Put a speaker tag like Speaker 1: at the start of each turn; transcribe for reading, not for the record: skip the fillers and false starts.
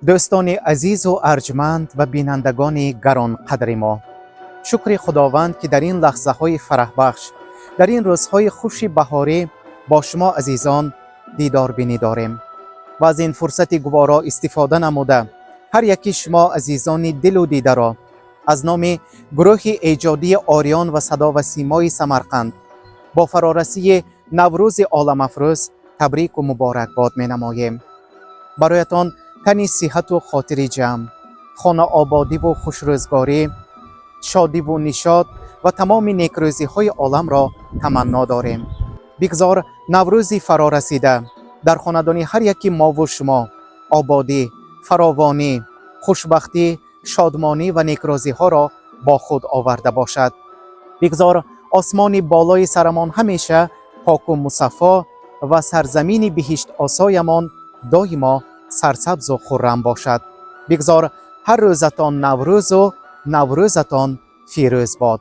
Speaker 1: Дӯстони азизу арҷманд ва бинандагони гаронқадри мо, шукри Худованд, ки дар ин лаҳзаҳои фараҳбахш, дар ин рӯзҳои хуши баҳорӣ бо шумо азизон дидорбинӣ дорем ва аз ин фурсати гуворо истифода намуда, ҳар яки шумо азизони дилу дидаро аз номи гурӯҳи эҷодии Ориён ва Садо ва Симои Самарқанд бо фарорасии Наврӯзи оламафрӯз табрику муборакбод менамоем. Бароятон тани сиҳату хотири ҷамъ, хонаободиву хушрӯзгорӣ, шодиву нишод ва тамоми некрӯзиҳои оламро таманно дорем. Бигзор Наврӯзи фарорасида дар хонадони ҳар яки мову шумо ободӣ, фаровонӣ, хушбахтӣ, шодмонӣ ва некрӯзиҳоро бо худ оварда бошад. Бигзор осмони болои сарамон ҳамеша поку мусаффо ва сарзамини биҳиштосоямон доимо сарсабзу хуррам бошад. Бигзор ҳар рӯзатон Наврӯзу Наврӯзатон фирӯз бод.